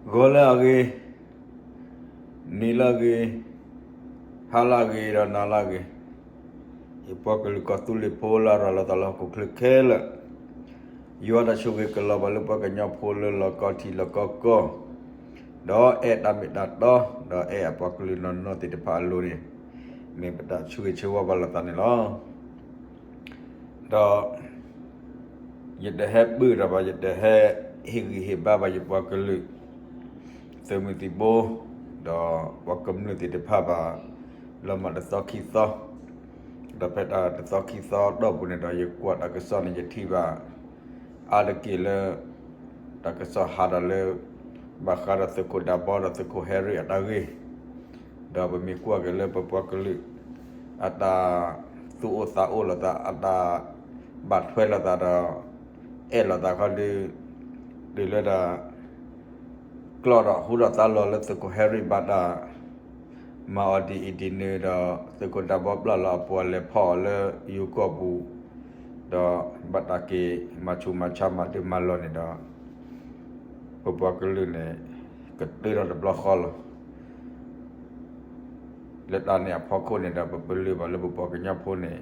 ဂီၤလၢအဂ့ၤ, နံၤလၢအဂ့ၤ, ဟါလၢအဂ့ၤ ဒီးနၤလၢအဂ့ၤ, ယပှၤကလုာ်ကီၢ်သူလ့ၤဖိလၢအရၤလီၤသးလၢဟီၣ်ခိၣ်ချၢခဲလၢာ်, ယွၤတၢ်ဆိၣ်ဂ့ၤကလီၤဘၣ်လၢပှၤကညီဖိလၢလီၢ်ကီၢ်ထံးလီၢ်ကီၢ်ကီၢ်, ဒီးအဲၣ်တၢ်မ့ၢ်တၢ်တီ, ဒီးအဲၣ်အပှၤကလုာ်နီၢ်နီၢ်သ့ၣ်တဖၣ်အလိၤန့ၣ်, မ့ၢ်ပတၢ်ဆိၣ်ဂ့ၤဆၢဝါဘၣ်လိာ်သးန့ၣ်လီၤ. ဒီး ယတဟဲပၢၢ်ထီၣ်ဘၣ်, ယတဟဲဟ့ၣ်ဂံၢ်ဟ့ၣ်ဘါဘၣ်ယပှၤကလုာ်, သုးမုၢ်သံၣ်ဘိ, ဒီးပှၤကမျၢၢ်သ့ၣ်တဖၣ်ဘၣ်, လီၤမၢ်တသီခံသီ, ဒီးဖဲတၢ်တသီခံသီတီၢ်ပူၤန့ၣ်ဒီး ယကွၢ်တၢ်ကစီၣ်န့ၣ် ယထံၣ်ဘၣ် အါတက့ၢ်လၢ တၢ်ကစီၣ်ဟးထီၣ်လၢ ဘၣ်ဃးဒီးသုးခိၣ်ဒၢဘီဒီးသုးခိၣ်ဟဲရံၣ်အတၢ်ဂ့ၢ်, ဒီးပမ့ၢ်ကွၢ်က့ၤလၢပပှၤကလုာ် အတၢ်သူၣ်အိၣ်သးအိၣ်လိာ်သး, အတၢ်ဘၣ်ထွဲလိာ်သးဒီး အဲၣ်လိာ်သးခီဒီး တုၤလၢတၢ် ကျီၢ်ထီၣ်ဟူထီၣ်သါလီၤလၢသုးခိၣ်ဟဲရံၣ်ဘၣ်တၢ် မၤအီၤဒ်အံၤဒ်နုၤဒီး သုးခိၣ်ဒၢဘီပျၢ်လီၤအပှၤလဲၤဖီၣ်အီၤလၢယိၤကီၢ်ပူၤ, ဒီးဘၣ်တၢ်က့ၤမၤဆူးမၤဆါမၤဒုးမၤလီၤန့ၣ်ဒီး ပပှၤကလုာ်န့ၣ် ကတၢထီၣ်တဘျီဃီလီၤ. လၢတၢ်န့ၣ်အဖီခိၣ်န့ၣ်ဒီး ပပလၢၢ်ဘၣ်လၢပပှၤကညီဖိန့ၣ်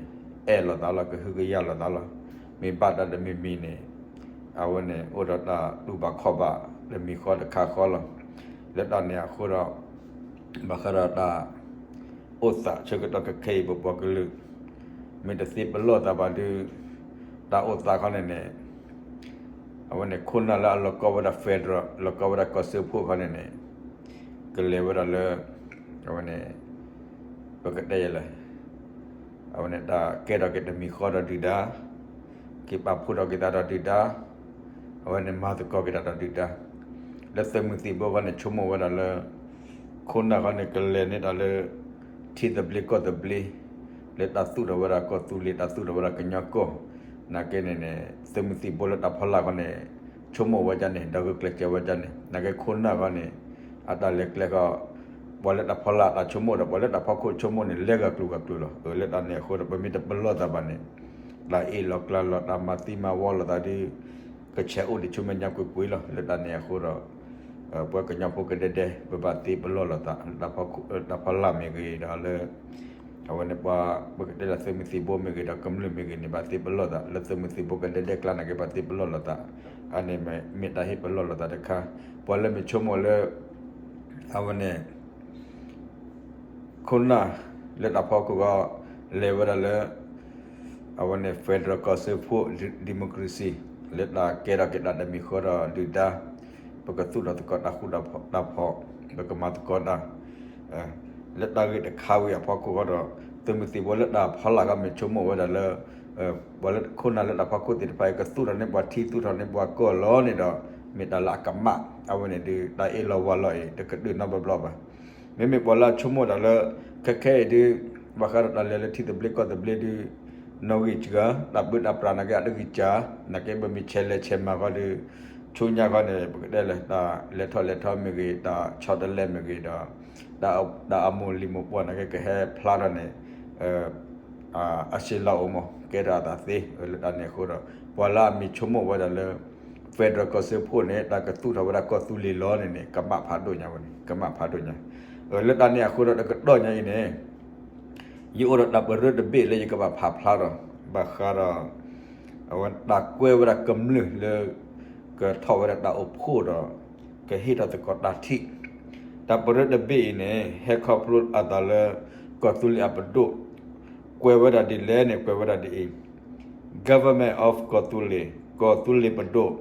အဲၣ်လိာ်သးလီၤ, ကဟုကယာ်လိာ်သးလီၤ. မ့ၢ်ဘၣ်တၢ်တမံၤမံၤန့ၣ် အဝဲန့ၣ်အိၣ်ဒီးတၢ်တူၢ်ဘၣ်ခီၣ်ဘၣ် တမံၤဃီတခါဃီလီၤ. လၢတၢ်န့ၣ်အဃိဒီး ဘၣ်ဃးဒီးတၢ်အိၣ်သးဆၢကတီၢ်ခဲအံၤ ပပှၤကလုာ် မ့ၢ်တသ့ပလီၢ်သးဘၣ်ဒီး တၢ်အိၣ်သးခီန့ၣ်န့ၣ် အဝဲန့ၣ် ခိၣ်နၢ်လၢအလီၤကီဝဲဒၣ် federal လီၤကီဝဲဒၣ်ကီၢ်စၢဖှိၣ်ခီန့ၣ်န့ၣ် ကလဲၤဝဲဒၣ်လၢ အဝဲန့ၣ် ပကတဲယဲလဲၣ် အဝဲန့ၣ်တၢ်ကဲထီၣ်က့ၤတမံၤဃီဒီးဒုၣ်ဒါ, က့ၤပာ်ဖှိၣ်ထီၣ်က့ၤသးဒီးဒုၣ်ဒါ, အဝဲန့ၣ်မၤသကိးက့ၤတၢ်ဒီးဒုၣ်ဒါ, လၢသုးမုၢ်သံၣ်ဘိခီန့ၣ် ဆိကမိၣ်ဝဲဒၣ်လၢ ခိၣ်နၢ်ခီန့ၣ် ကလဲၤန့ၢ်တၢ်လၢ ထံသဘျ့ကီၢ်သဘျ့ လၢတၢ်သူၣ်ထီၣ်ဝဲဒၣ်ကီၢ်သူလ့ၤ တၢ်သူၣ်ထီၣ်ဝဲဒၣ်ကညီကီၢ်, နာ်က့န့ၣ်န့ၣ် သုးမုၢ်သံၣ်ဘိလၢတၢ်ဖီလာ်ခီန့ၣ် ဆိကမိၣ်ဝဲဒၣ်န့ၣ် ဒီးဂုာ်ကျဲးစၢးဝဲဒၣ်န့ၣ် နာ်က့ခိၣ်နၢ်ခီန့ၣ် အတၢ်လဲၤကျဲခီ ပှၤလၢတၢ်ဖီလာ်တၢ်ဆိကမိၣ်ဒီး ပှၤလၢတၢ်ဖီခိၣ်ဆိကမိၣ်န့ၣ် လဲၤဂၤကျိၤဂၤကျိၤလီၤ. လၢတၢ်န့ၣ်အဃိဒီး ပမ့ၢ်တပလီၢ်သးဘၣ်န့ၣ် တၢ်အ့ၣ်လိာ်ကျါလိာ် တၢ်မၤသံမၤဝီလိာ်သးဒီး ကဆဲးအိၣ်ဒံးဆူမဲာ်ညါကွ့ၢ်ကွ့ၢ်လီၤ. လၢတၢ်န့ၣ်အဃိဒီး ပှၤကညီဖိကဒဲဒဲ ပဘၣ်သ့ပလီၢ်လိာ်သး တၢ်ဖီလာ်မ့ၢ်ဂ့ၤဒီးလၢ အဝဲန့ၣ်ပှၤ ပကတဲလၢသုးမုၢ်သံၣ်ဘိမ့ၢ်ဂ့ၤဒီး ကမျၢၢ်မ့ၢ်ဂ့ၤန့ၣ် ဘၣ်သ့ပလီၢ်သး လၢသုးမုၢ်သံၣ်ဘိကဒဲဒဲကျါနာ်က့ ဘၣ်သ့ပလီၢ်လိာ်သး, အန့ၣ်မ့ၢ်တၢ်ဟ့ၣ်ပလီၢ်လိာ်သးတခါ, ပှၤလၢမ့ၢ်ဆိကမိၣ်လၢ အဝဲန့ၣ် ခိၣ်နၢ်လၢတၢ်ဖီခိၣ်ဂီၢ် လဲၤဝဲဒၣ်လၢ အဝဲန့ၣ် federal ကီၢ်စၢဖှိၣ် democracy လၢတၢ်ကဲထီၣ်က့ၤတၢ်တမံၤဃီဒီးဒုၣ်ဒါ, ပကသူၣ်ထီၣ်သကိးတၢ်ဃူတၢ်ဖိး, ပကမၤသကိးတၢ် လၢတၢ်ဂ့ၢ်တခါဝံၤအဖီခိၣ်ဃီဒီး သုးမုၢ်သံၣ်ဘိလၢတၢ်ဖီလာ်ခီမ့ၢ်ဆိကမိၣ်ဝဲဒၣ်လၢ ပှၤလၢခိၣ်နၢ်လၢတၢ်ဖီခိၣ်သ့ၣ်တဖၣ်အံၤ ကသူၣ်ထီၣ်န့ၢ်ပှၤထံ သူၣ်ထီၣ်န့ၢ်ပှၤကီၢ်လီၤန့ၣ်ဒီး မ့ၢ်တၢ်လၢအကမၣ်, အဝဲန့ၣ်ဒုး တၢ်အ့ၣ်လိာ်ဝါလိာ်အံၤ တကဒုးနီတဘျီဘၣ်. မ့မ့ၢ်ပှၤလၢအဆိကမိၣ်တၢ်လၢ ခဲခဲအံၤဒုး ဘၣ်ဃးဒီးတၢ်လဲၤလၢထံသဘျ့ကီၢ်သဘျ့ဒုး နီၣ်ဂံၢ်စှၤ တၢ်ပၢတၢ်ပြးနာ်က့အတဂံၢ်စှၤ နာ်က့ပမ့ၢ်ဆဲးလဲၤဆဲးမၤဃီဒီး ဆူညါဃီန့ၣ် ပကတဲလၢ တၢ်လဲၤထီၣ်လဲၤထီမ့ၢ်ဂ့ၤ တၢ်ဆီတလဲမ့ၢ်ဂ့ၤဒီး တၢ်အမိၢ်လံၤမိၢ်ပှၢ်နာ်က့ကဟဲဖျါထီၣ်န့ၣ် အဆံးလီၤအိၣ်မး ကဲထီၣ်အသးသ့ လၢတၢ်န့ၣ်အဃိဒီး ပှၤလၢအမ့ၢ်ဆိကမိၣ်ဝဲဒၣ်လၢ federal ကီၢ်စၢဖှိၣ်န့ၣ် တၢ်ကသူၣ်ထီၣ်ဝဲဒၣ်ကီၢ်သူလ့ၤလီၤန့ၣ်န့ၣ် ကမၣ်ဖးဒိၣ်ညါဝဲန့ၣ် ကမၣ်ဖးဒိၣ်ညါ. လၢတၢ်န့ၣ်အဃိဒီးတကတီၢ်ညါအံၤန့ၣ် ယအိၣ်ဒီးတၢ်ပရၢတဘ့ၣ်လၢယကဘၣ်ဖးဖျါဒီး ဘၣ်ဃးဒီး အဝဲတၢ်ကွဲဝဲဒၣ်ကမျၢၢ်လၢ ကထီၣ်ဝဲဒၣ်တၢ်အိၣ်ဖှိၣ်ဒီး ကဟ့ၣ်ထီၣ်သကိးတၢ်ထံၣ်, တၢ်ပရၢတဘ့ၣ်အံၤန့ၣ် ဟဲခီဖျိအသးလၢ ကီၢ်သူလ့ၤအပဒိၣ် ကွဲးဝဲဒၣ်ဒ်လဲၣ်န့ၣ် ကွဲးဝဲဒၣ်ဒ်အံၤ, Government of ကီၢ်သူလ့ၤ ကီၢ်သူလ့ၤပဒိၣ်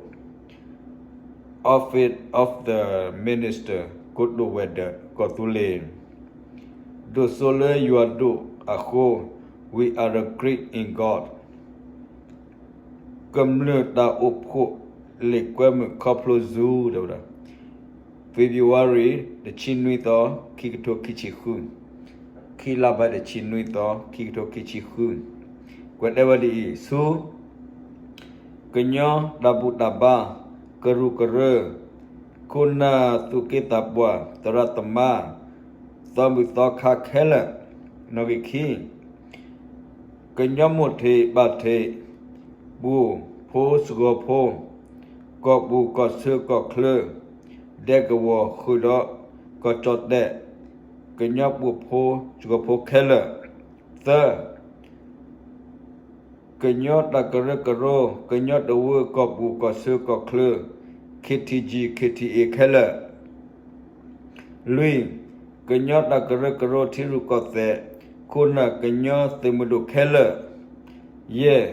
Office of the Minister ကိတိာ်ဝဲၤဒၢး ကီၢ်သူလ့ၤ ဒိၣ်စိလၢယွၤဒိၣ်အဃိ We are agreed in God. ကမျၢၢ်တၢ်အိၣ်ဖှိၣ် လံာ်ကွဲမုာ်ခီဖျိ Zoom တဲဝဲဒၣ် February တဆံနွံသီ ခံကထိခံဆံဃု, ခံလါဘၢၣ်တဆံနွံသီ ခံကထိခံဆံဃု, ကွဲးတဲဝဲဒ်အံၤ ဆူ ကညီတၢ်ဘူၣ်တၢ်ဘါ ကရူၢ်ကရၢ ခိၣ်နၢ်သူၣ်က့သးပှၢ် သရၣ်သမါ သီဘူၣ်သီခါခဲလၢာ် နီၣ်ဂံၢ်ခံ ကညီမိၢ်ထံးပၢ်ထံး ပူၤဖိစှီၤဖိ ကီၢ်ပူၤကီၢ်ဆၢကီၢ်ချၢ ဒဲကဝီၤဃုာ်ဒီးကီၢ်ကၠီၣ်တဲၣ် ကညီပှိၤဖိစှီၤဖိခဲလၢာ်, သၢ ကညီတၢ်ကရၢကရိ ကညီတဝၢကီၢ်ပူၤကီၢ်ဆၢကီၢ်ချၢ K T G K T A ခဲလၢာ်, လွံၢ် ကညီတၢ်ကရၢကရိထံရူၢ်ကီၢ်သဲး ခိၣ်နၢ်ကညီသုးမုၢ်ဒိၣ်ခဲလၢာ်, ယဲၢ်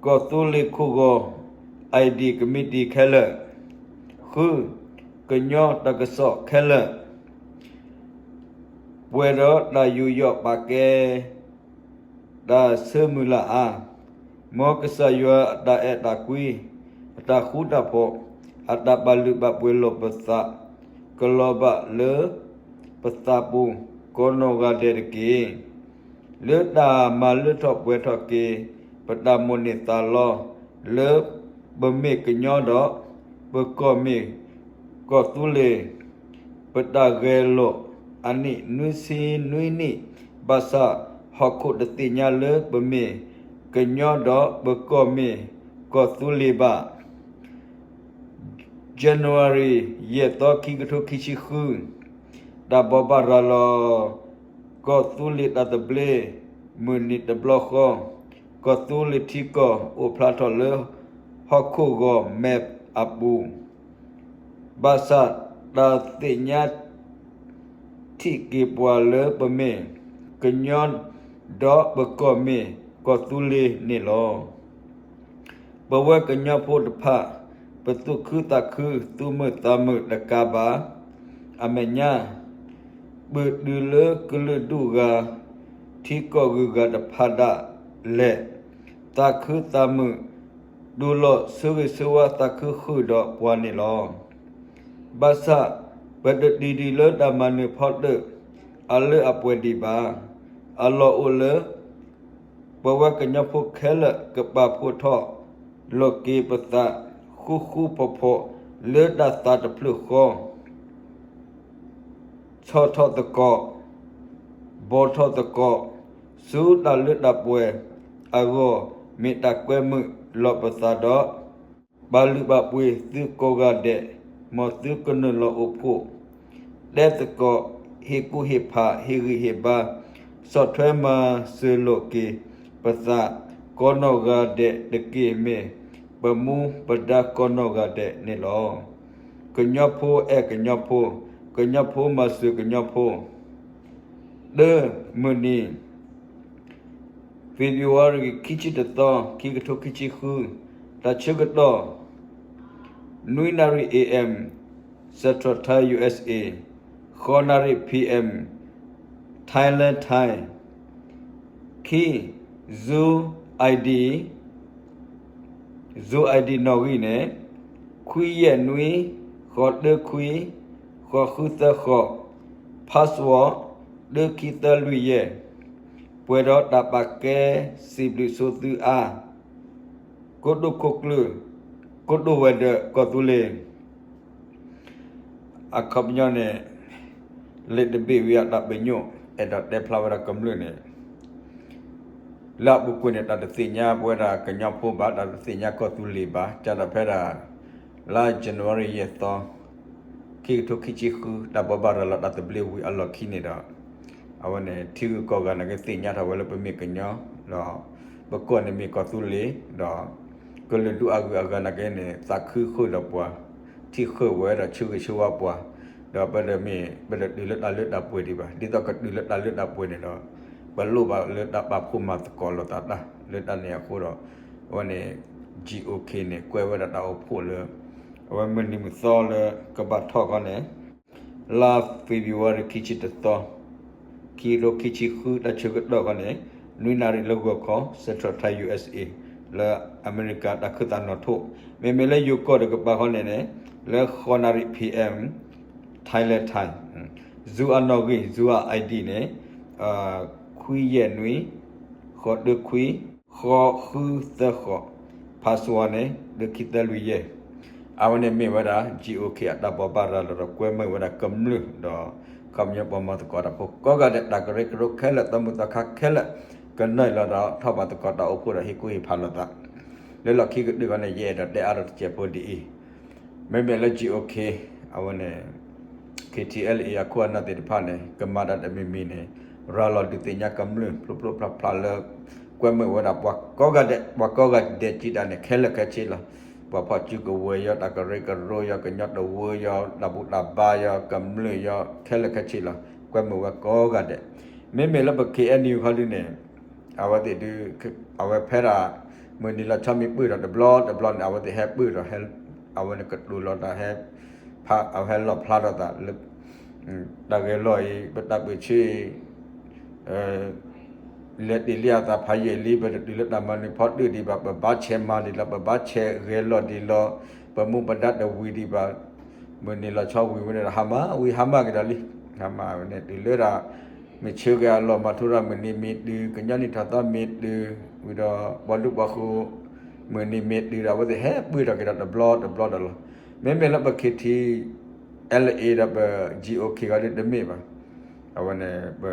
ကီၢ်သူလ့ၤခိၣ်ဂီၤ I D committee ခဲလၢာ်, ဃု ကညီတၢ်ကစီၣ်ခဲလၢာ် ပှဲၤဒီးတၢ်ယူးယီၣ်ပာ်ကဲ တၢ်ဆၢမုၢ်လၢ်အါ, မ်ကစၢ်ယွၤအတၢ်အဲၣ်တၢ်ကွံ, အတၢ်ဃူတၢ်ဖိး, အတၢ်ဘၣ်လုၢ်ဘၣ်ပှ့ၤလိာ်ပသး ကလီၤဘၣ်လၢပသးပူၤ ကိးနီၢ်ဂၤဒဲးတက့ၢ်. လၢတၢ်မၤလၢထီၣ်ပှဲၤထီၣ်က့ၤ ပတၢ်မိၣ်န့ၢ်သးလီ လၢပမ့ၢ်ကညီဒီး ပကီၢ်မ့ၢ်ကီၢ်သူလ့ၤ ပတၢ်ဂဲၤလိာ်အနံၣ်နွံဆံနွံနံၣ်, ဘၣ်ဆၣ်ဟီၣ်ခိၣ်တသ့ၣ်ညါလၢပမ့ၢ် ကညီဒီးပကီၢ်မ့ၢ်ကီၢ်သူလ့ၤဘၣ်. January ယဲၢ်သီ ခံကထိခံဆံဃု, တၢ်ဘိးဘၣ်ရၤလီၤ ကီၢ်သူလ့ၤတၢ်သဘျ့ မုၢ်နံၤတဘျီဃီ, ကီၢ်သူလ့ၤထံကီၢ်အိၣ်ဖျါထီၣ်လၢ ဟီၣ်ခိၣ်ဂီၤမဲာ်အပူၤ ဘၣ်ဆၣ်တၢ်သ့ၣ်ညါထံၣ်က့ၤပှၤလၢပမ့ၢ်ကညီ ဒီးပကီၢ်မ့ၢ်ကီၢ်သူလ့ၤန့ၣ်လီၤ. ပဝဲကညီဖိတဖၣ် ပသူၣ်ခုသးခု သူၣ်မုာ်သးမုာ်တကးဘၣ် အမဲာ်ညါ ပတုၤလၢကလုာ်ဒူၣ်ဂၤ ထံကီၢ်ဂုၤဂၤတဖၣ်ဒၣ်လဲာ် သးခုသးမုာ် တူၢ်လိာ်ဆၢဂ့ၤဆၢဝါသးခုဃုာ်ဒီးပှၤန့ၣ်လီၤ. ဘၣ်ဆၣ် ပတတုၤဒံးလၢတၢ်မၤနၢၤဖီတၢၣ် အလၢအပှဲၤဒံးဘၣ်. အလီၢ်အိၣ်လၢ ပဝဲကညီဖိခဲလၢာ် ကပာ်ဖှိၣ်ထီၣ်လိာ်က့ၤပသး ဃူဃူဖိးဖိး လၢတၢ်သးတဖျၢၣ်ဃီ ဆီၣ်ထီၣ်သကိး ဘီၣ်ထီၣ်သကိး ဆူတၢ်လၢတၢ်ပှဲၤအဂီၢ် မ့ၢ်တၢ်ကွဲမုာ်လိာ်ပသးဒီး ဘၣ်လုၢ်ဘၣ်ပှ့ၤသုကိးဂၤဒဲး မ်သုကနုာ်လီၤအိၣ်ဖှိၣ် တဲသကိး ဟ့ၣ်ကူၣ်ဟ့ၣ်ဖး ဟ့ၣ်ဂံၢ်ဟ့ၣ်ဘါ ဆီၣ်ထွဲမၤစၢၤလိာ်က့ၤပသး ကိးနီၢ်ဂၤဒဲးတက့ၢ် မ့ၢ်ပမူပဒါကိးနီၢ်ဂၤဒဲးန့ၣ်လီၤ. ကညီဖိအဲၣ်ကညီဖိ, ကညီဖိမၤစၢၤကညီဖိ, တၢ်မုၢ်နံၤ February ခံဆံတသီ ခံကထိခံဆံဃု, တၢ်ဆၢကတီၢ် နွံနၣ်ရံၣ် A M Central Time U S A, ဃိးနၣ်ရံၣ် P M Thailand Time, ခံ Zoom I D, Zoom I D နီၣ်ဂံၢ်န့ၣ် ခွံယဲၢ်နွံ ဃိးတၢခွံ ဃိးဃုသၢဃိး, password တၢခံသၢလွံၢ်ယဲၢ်, ပှဲၤဒီးတၢ်ပာ်ကဲစံးဘျုးဆိသုအါ, ကိတိာ်ခိၣ်ကျၢၢ် ကိတိာ်ဝဲၤဒၢးကီၢ်သူလ့ၤ အခီပညီန့ၣ် လ့တဘ့ၣ်ဝံအတၢ်ပညိၣ် အဲၣ်ဒိးတဲဖျါဝဲဒၣ်ကမျၢၢ်န့ၣ် လၢအပူၤကွံာ်န့ၣ် တၢ်တသ့ၣ်ညါပဝဲဒၣ်ကညီဖိဘၣ်, တၢ်တသ့ၣ်ညါကီၢ်သူလ့ၤဘၣ်, ကဒီးဖဲဒၣ် လါ January ယဲၢ်သီ ခံကထိခံဆံဃု တၢ်ဘိးဘၣ်ရၤလီၤတၢ်သဘျ့ဝံၤအလီၢ်ခံန့ၣ်ဒီး အဝဲန့ၣ် ထံဂုၤကီၢ်ဂၤနာ်က့သ့ၣ်ညါထီၣ်ဝဲလၢပမ့ၢ်ကညီ, ဒီးပကီၢ်န့ၣ်မ့ၢ်ကီၢ်သူလ့ၤ, ဒီးကလုာ်ဒူၣ်အဂုၤအဂၤနာ်က့န့ၣ် သးခုဃုာ်ဒီးပှၤ, ထံၣ်ဃုာ်ဝဲဒီးဆၢဂ့ၤဆၢဝါပှၤ, ဒီးပတမ့ၢ် ပတတုၤလၢတၢ်လၢတၢ်ပှဲၤဒံးဘၣ်. ဒ်သိးကတုၤလၢတၢ်လၢတၢ်ပှဲၤန့ၣ်ဒီး ပလိၣ်ဘၣ်လၢတၢ်ပာ်ဖှိၣ်မၤသကိးလိာ်သးတၢ် လၢတၢ်န့ၣ်အဃိဒီး အဝဲန့ၣ် G O K န့ၣ် ကွဲးဝဲဒၣ်တၢ်အိၣ်ဖှိၣ်လၢ အဝဲမုၢ်နံၤမုၢ်သီလၢကဘၣ်ထီၣ်ခီန့ၣ် လါ February ခံဆံတသီ ခံကထိခံဆံဃု တၢ်ဆၢကတီၢ်ခီန့ၣ် နွံနၣ်ရံၣ်လၢဂီၤခီ Central Time U S A လၢအမဲရကၤတၢ်ခၢၣ်သးနီၣ်ထိၣ်, မ့မ့ၢ်လၢယိၤကီၢ်တကပၤခီန့ၣ်န့ၣ် လၢဃိးနၣ်ရံၣ် P M Thailand Time, Zoom အနီၣ်ဂံၢ် Zoom I D န့ၣ် ခွံယဲၢ်နွံ ဃိးတၢခွံ ဃိးဃုသၢဃိး, password န့ၣ် တၢခံသၢလွံၢ်ယဲၢ်. အဝဲန့ၣ်မ့ၢ်ဝဲဒၣ် G O K အတၢ်ဘိးဘၣ်ရၤလီၤဒီးကွဲမုာ်ဝဲဒၣ်ကမျၢၢ်ဒီး ခီပညီပှၤမၤသကိးတၢ်ဖိကိးဂၤဒဲး တၢ်ကရၢကရိခဲလၢာ် သီမုၢ်သီခါခဲလၢာ် ကနုာ်လီၤဒီးထီၣ်ဘၣ်သကိးတၢ်အိၣ်ဖှိၣ်ဒီးဟ့ၣ်ကူၣ်ဟ့ၣ်ဖးလိာ်သး လၢလီၢ်ခံကတၢၢ်ခီန့ၣ် ယအဲၣ်ဒိးတဲအါထီၣ်တစဲးဖိဒ်အံၤ, မ့မ့ၢ်လၢ GOK အဝဲန့ၣ် KTLA အခိၣ်အနၢ်သ့ၣ်တဖၣ်န့ၣ် ကမၤတၢ်တမံၤမံၤန့ၣ် ရၤလီၤဒုးသ့ၣ်ညါကမျၢၢ်ဖျိဖျိဖျါဖျါလၢ ကွဲမုာ်ဝဲဒၣ်ပှၤကိးဂၤဒဲး ပှၤကိးဂၤဒဲးကံတၢ်န့ၣ် ခဲလၢာ်ခဲဆ့လီၤ. ပှၤဖီၣ်စုကဝဲၤယီၤ တၢ်ကရၢကရိယီၤ ကညီတဝၢယီၤ တၢ်ဘူၣ်တၢ်ဘါယီၤ ကမျၢၢ်ယီၤ ခဲလၢာ်ခဲဆ့လီၤ. ကွဲမုာ်ဝဲကိးဂၤဒဲး မ့မ့ၢ်လၢပ KNU ခီဒုန့ၣ် အဝဲသ့ၣ်ဒုး အဝဲဖဲဒၣ် မုၢ်နံၤလီၤဆီမံၤပၢၢ်ထီၣ်တဘျီတဘျီန့ၣ် အဝဲသ့ၣ်ဟဲပၢၢ်ထီၣ် အဝဲန့ၣ်ကတိၤလီၤတၢ်ဟဲ ဖး အဝဲဟဲလီၤဖျါထီၣ်သးလၢ တၢ်ဂဲၤလီၤအံၤ ပတၢ်ပၢၢ်ဆၢအံၤ လဲၤတ့ၢ်လံအသးဖးယံာ်လံ ပတတုၤလၢတၢ်မၤနၢၤဖီတၢၣ်ဒံးဘၣ် ပဘၣ်ဆဲးမၤဒံးလီၤ ပဘၣ်ဆဲးဂဲၤလီၤဒံးလီၤ ပမူပဒါတဝံၤဒံးဘၣ် မုၢ်နံၤလီၤဆီဝံၤဝဲန့ၣ်ဒီး ဟါမၢ်ဝံၤဟါမၢ်က့ၤဒီးလံ ဟါမၢ်ဝဲန့ၣ် တုၤလၢဒၣ် မ့ၢ်ဆၢက့ၤအလီၢ် မၤထူရၤမုၢ်နံၤမ့ၢ်တုၤ ကညီနံၣ်ထီၣ်သီမ့ၢ်တုၤ ဝံၤဒီး ပှၤဒူပှၤယိၤ မုၢ်နံၤမ့ၢ်တုၤဒီး အဝဲသ့ၣ်ဟဲပၢၢ်ထီၣ်က့ၤဒီးတဘျီတဘျီဒီးလီၤ. မ့မ့ၢ်လၢပ KTLA ဒီးပ GOK ဂီၢ်ဒုတမ့ၢ်ဘၣ်. အဝဲန့ၣ် ပ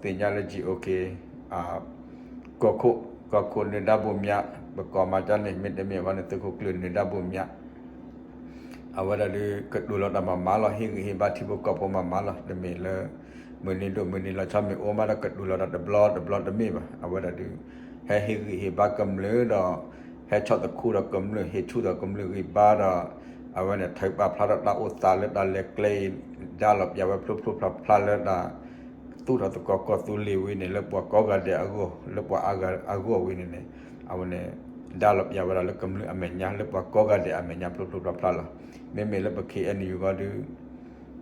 သ့ၣ်ညါလၢ GOK ကီၢ်ခိၣ် ကီၢ်ခိၣ်နၢၤဒါဘိၣ်မၠး ပကိးမၤကန့ၣ် မ့တမ့ၢ်အဂီၢ်န့ၣ် သုးခိၣ်ကျၢၢ်နၢၤဒါဘိၣ်မၠး အဝဲဒၣ်ဒုးကတိၤလီၤတၢ်မၤမၤလီၤ ဟ့ၣ်ဂံၢ်ဟ့ၣ်ဘါထံဖိကီၢ်ဖိမၤမၤလီၤ တမ့ၢ်လၢ မုၢ်နံၤဒိၣ်မုၢ်နံၤလီၤဆီမ့ၢ်အိၣ်မးဒီးကတိၤလီၤတၢ်တဘျီတဘျီတမ့ၢ်ဘၣ်. အဝဲဒၣ်ဒုး ဟဲဟ့ၣ်ဂံၢ်ဟ့ၣ်ဘါကမျၢၢ်ဒီး ဟဲဆီၣ်သခူဒီးကမျၢၢ် ဟ့ၣ်ဆူၣ်ဒီးကမျၢၢ်ဂံၢ်ဘါဒီး အဝဲန့ၣ် ထုးပာ်ဖျါထီၣ်တၢ်အိၣ်သးလၢတၢ်လဲၤကျဲအံၤ ဒါလီၤပျၢၤဝဲဖျိဖျိဖျါဖျါလၢတၢ် သူၣ်ထီၣ်သကိးကီၢ်သူလ့ၤဝံၤန့ၣ် လၢပှၤကိးဂၤဒဲးအဂီၢ် လၢပှၤအါဂၤအဂီၢ်ဝံၤန့ၣ်န့ၣ် အဝဲန့ၣ် ဒါလီၤပျၢၤဝဲဒၣ်လၢကမျၢၢ်အမဲာ်ညါ လၢပှၤကိးဂၤဒဲးအမဲာ်ညါဖျိဖျိဖျါဖျါလီၤ. မ့မ့ၢ်လၢပ KNU ဂီၢ်ဒုး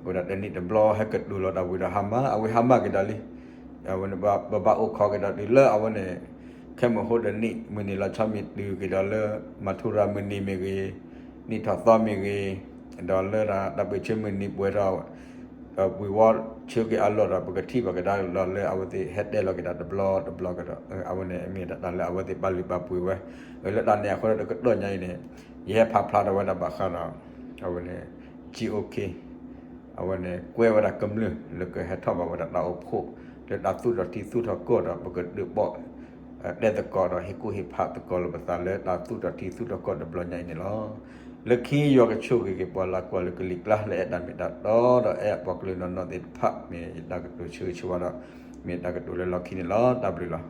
ဝဲဒၣ်တနံၣ်တဘျီဟဲကတိၤလီၤတၢ်ဝံၤဒီး ဟါမၢ် အဝဲဟါမၢ်က့ၤဒီးလံ အဝဲန့ၣ် ပဘၣ်အိၣ်ခိးက့ၤဒီးတုၤလၢအဝဲန့ၣ် ခဲမုၢ်ဟိတနံၣ် မုၢ်နံၤလီၤဆီမ့ၢ်တုၤက့ၤဒီးလၢ မၤထူရၤမုၢ်နံၤမ့ၢ်ဂ့ၤ နံၣ်ထီၣ်သီမ့ၢ်ဂ့ၤ ဒီးလၢတၢ်ပၢၢ်ဆၢမုၢ်နံၤပှဲၤထီၣ် ဝံၤဝီဆၢက့ၤအလီၢ်ဒီး ပကထံၣ်ဘၣ်ကဒါလီၤလၢအဝဲသ့ၣ်ဟဲတဲလီၤက့ၤတၢ်တဘျီတဘျီကဒီး အဝဲန့ၣ်မ့ၢ်တၢ်လၢအဝဲသ့ၣ်ပာ်လုၢ်ပာ်ပှ့ၤဝဲ လၢတၢ်န့ၣ်အဃိဒီးတကတီၢ်ညါအံၤန့ၣ် ယဟဲဖးဖျါထီၣ်ဝဲဒၣ်ဘၣ်ဃးဒီး အဝဲန့ၣ် GOK အဝဲန့ၣ် ကွဲးဝဲဒၣ်ကမျၢၢ်လၢကဟဲထီၣ်ဘၣ်ဝဲဒၣ်တၢ်အိၣ်ဖှိၣ် လၢတၢ်သူၣ်ထီၣ်ထံသူၣ်ထီၣ်ကီၢ်ဒီး ပကဒုးဘၣ် တဲသကိးဒီးဟ့ၣ်ကူၣ်ဟ့ၣ်ဖးသကိးလိာ်ပသးလၢတၢ်သူၣ်ထီၣ်ထံသူၣ်ထီၣ်ကီၢ်တဘျီညါအံၤန့ၣ်လီၤ. လၢခံယွၤကဆိၣ်ဂ့ၤက့ၤပှၤလၢကွၢ်လၢကလံၤကျါလၢအဲၣ်တၢ်မ့ၢ်တၢ်တီဒီးအဲၣ်ပှၤကလုာ်နီၢ်နီၢ်သ့ၣ်တဖၣ် မ့ၢ်ယတၢ်ကတိၤဆၢဂ့ၤဆၢဝါဒီး မ့ၢ်တၢ်ကတိၤလၢလီၢ်ခံန့ၣ်လီၤ. တၢ်ဘျုးလီၤ.